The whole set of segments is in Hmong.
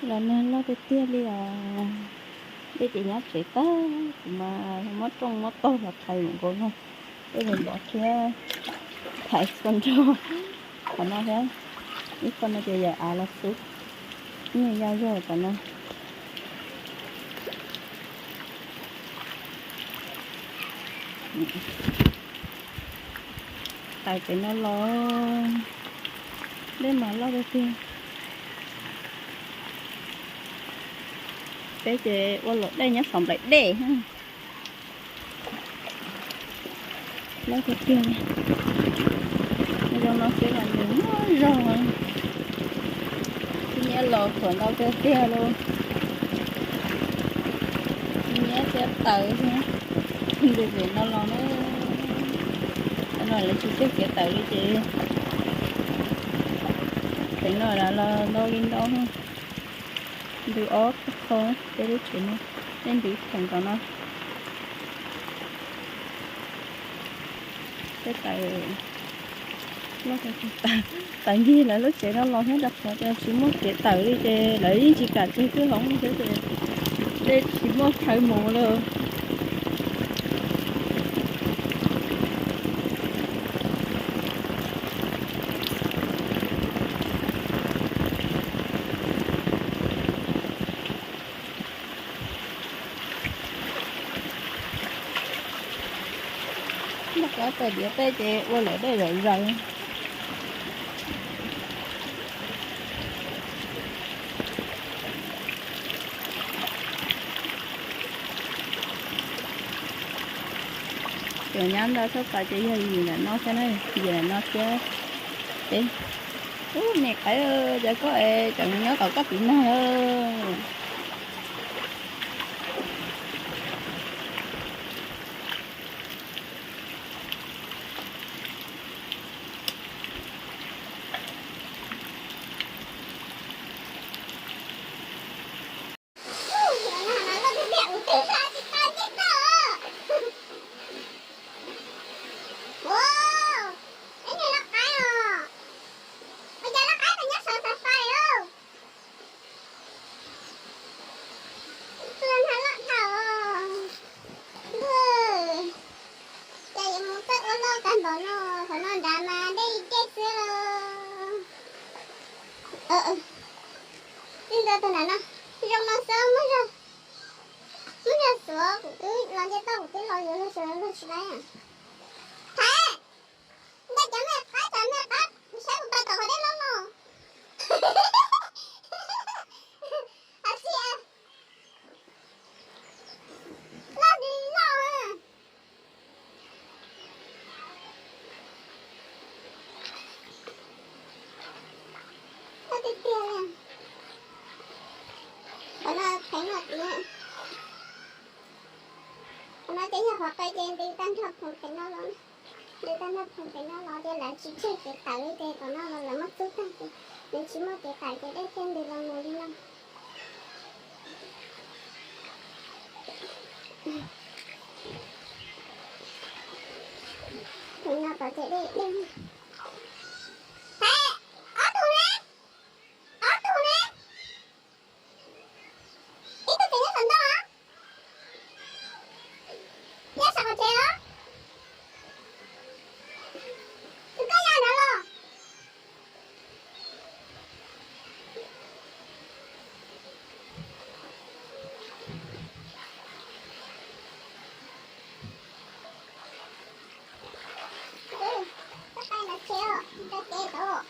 Los nag loj tiag tiag li os. Dej ces nyob tsev tag, kuv mas muab rooj muab tog los thaiv mus nkaus no. Dej mus npov thiab thaiv txhua nrog qhov no thiab. Ib qho no ces yawm av los xub, ib nyuag yau zog tom no. Tawm pem no los, dej mas loj tiag tiag. Peb ces ua luam dej nyob saum nplaim dej. Loj tiag tiag li. Zoo no xwb mas nws muaj zog. Tus nyiam los khuam ntau tiag tiag lauj. Tus nyiam thiab tawv thiab. Ntws pem no los na. Cov no lawv tsis tseg kev tawm li ces pem no los ntau li ntau. Ntws ob qho peb lub tsev no, nej ntws khoom tom no. Tej tawm loj, tawm ncig lawv lub tsev no los thiab rau qhov tias tsis muaj kev tawm li ces lawv yeej tsis kam tseg kwj hoob thiab ces dej tsis muaj chaw mus li. Muaj qab pem diav tej ces ua luam dej zom zaws. Cov nyab ntau tshaj plaws ces yog yim ntawm no thiab na, yim ntawm no thiab. Ub, me qaib, cas koj es tseem nyob tom koj tiv nag lawm. Tua nag loj dhau. Ntuj, cas yuav mus txawj ua loj tag npaum no, qhov no nrad mas dej dej xwb. Txij ntua tus nram no, zoo no xwb, muab zog, muab zog xuav kuv twb los nce toj, kuv twb los yuav luag sawv luag tsis laib. Thaiv, ntawm cov me qab, cov me qab, saib kuv pais tom qhov dej loj no. Hais tias loj li loj. Loj tiag tiag li. Qhov no pheev no tiag. Qhov no ces yog qhov qe ces ntws tag nrho pheem pem no los, ntws tag nrho pheem pem no los ces lawv tsis tseg kev tawm li ces tom no los lawv muab txub tag ces nws tsis muaj kev tawm ces dej thiaj ntws los mus li no. Pheem no tom ces dej dej. Hais, ob tug ne, ob tug ne. Ib tug tseem nyob tom ntej, nyob saum tsev os. Tus koj yog ntawd los. Koj pais ntawd tsev os, ntawd tsev tod.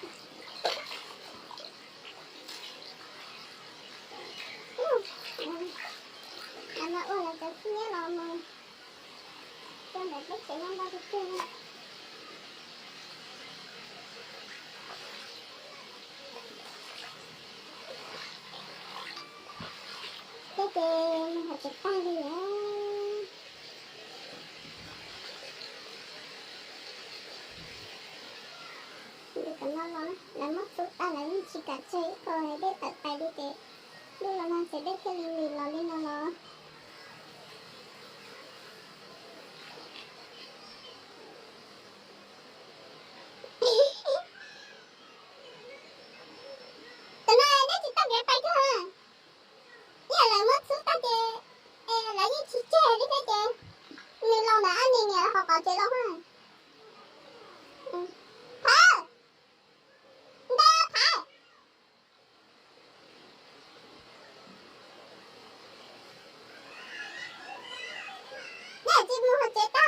Ua lawv cov xib nyiab los mus rau ntawm peb tsev nyob ntau tiag tiag. Peb ces mus hauv tsev tag li os. Ntws tom no los na, lawv muab txub tag lawv yeej tsis kam tseg ib qho dej tawm pais li ces ntuj los nag ces dej thiaj li ntws los li no los. Tam no dej tsis tau kev pais kiag. Tsev los, Phab, nta Phab, nej tsis mus hauv tsev